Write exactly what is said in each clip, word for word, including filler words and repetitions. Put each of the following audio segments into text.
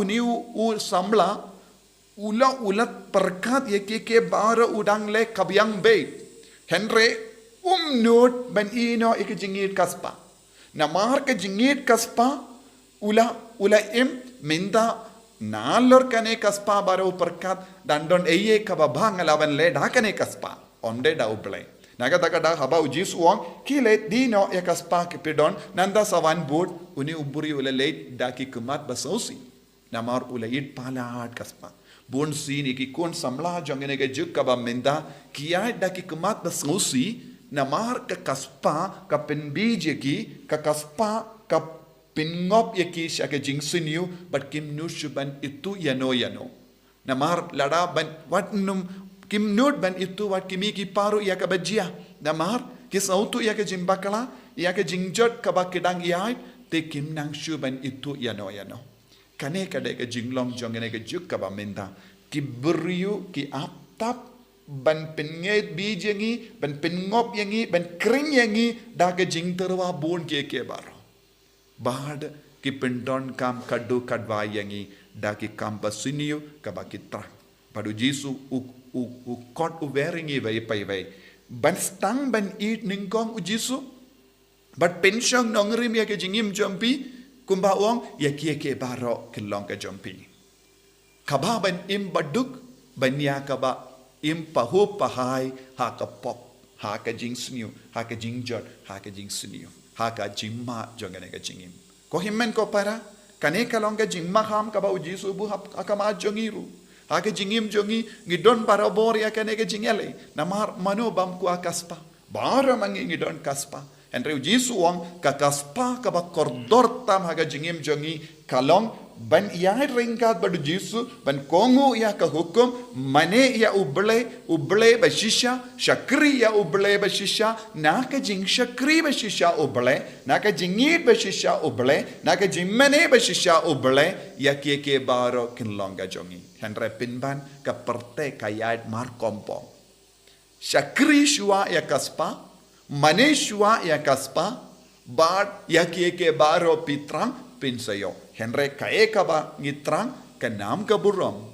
une u samla u la, u la pyrkhat ïa kiei kiei baroh, u dang leh ka biang beit. Hynrei um nud ban ïehnoh ïa ka jingïeit ka spah. Namar ka jingïeit ka spah u la, u la im, mynta nalor kane ka spah baroh u pyrkhat, dang don ei ei kaba bha nga lah ban leh da kane ka spah. Ym dei da U Blei. Na kata ka daw haba u Jisu u ong, khie leit die noh ïa ka spah kaba phi don, nangta sa wan bud, une u briew u la leit da ki khmat ba sngewsih. Namar u la ïeit palat ka spah. Bun sien ïa ki khun samla jong kane ka juk kaba mynta ki ïaid da ki khmat ba sngewsih, namar ka, ka spah ka pynbeit ïa ki, ka, ka spah ka pynngop ïa ki sha ka jingsniew, bad kim nud shuh ban ithuh ïano ïano. Namar lada ban, wat nym, kim nud ban ithuh wat ki mei ki pa ruh ïa kaba jia. Namar ki sngewthuh ïa ka jingbakla, ïa ka jingjot kaba ki dang ïaid, te kim nang shuh ban ithuh ïano ïano. Kane ka dei ka jinglong jong kane ka juk kaba mynta. Ki briew ki ap tap ban pynngeit beit ïa ngi, ban pynngop ïa ngi, ban khring ïa ngi da ka jingtyrwa bun kiei kiei baroh. Bad ki pyndonkam khadduh khadwai ïa ngi da ki kam ba sniew kaba ki thrang. Bad u Jisu u, u, u khot u wer ïa ngi wei pa wei ban sdang ban ïeit nyngkong u Jisu. Bad pynshong nongrim ïa ka jingim jong phi, kumba u ong, ïa kiei kiei baroh kin long ka jong phi. Kaba ban im baduk, ban ïa kaba im pahuh pahai ha ka pop, ha ka jingsniew, ha ka jingjot, ha ka jingsniew, ha ka jingma jong kane ka jingim. Ko hynmen ko para, kane ka long ka jingmaham kaba u Jisu u buh ha, ha khmat jong ngi ruh. Ha ka jingim jong ngi, ngi don barabor ïa kane ka jingïaleh. Namar mano bym kwah ka spah. Baroh ma ngi ngi don ka spah. Hynrei u Jisu u ong ka, ka spah kaba kordor tam ha ka jingim jong ngi ka long ban ïaid ryngkat bad u Jisu, ban kohnguh ïa ka hukum, mane ïa U Blei, U Blei ba shisha, shakri ïa U Blei ba shisha, na ka jingshakri ba shisha U Blei, na ka jingïeit ba shisha U Blei, na ka jingmane ba shisha U Blei, ïa kiei kiei baroh kin long ka jong ngi. Hynrei pynban ka pyrthei ka ïaid mar kompong. Shakri shuwa ïa ka spah, mane shuwa ïa ka spah, bad ïa kiei kiei baroh phi thrang phin sa ïoh. Hynrei kaei kaba ngi thrang, ka nam ka burom.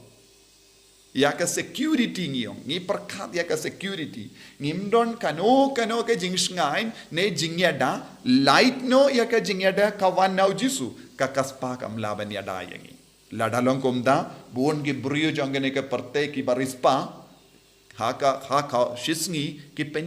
Ïa ka security ngi ong, ngi pyrkhat ïa ka security. Ngim don kano kano ka jingshngaiñ ne jingïada, lait noh ïa ka jingïada ka wan na u Jisu, ka, ka spah kam lah ban ïada ïa ngi. Lada long kumta, bun ki briew jong kane ka pyrthei kiba riewspah, ha ka, ha ka shisngi, ki pyn,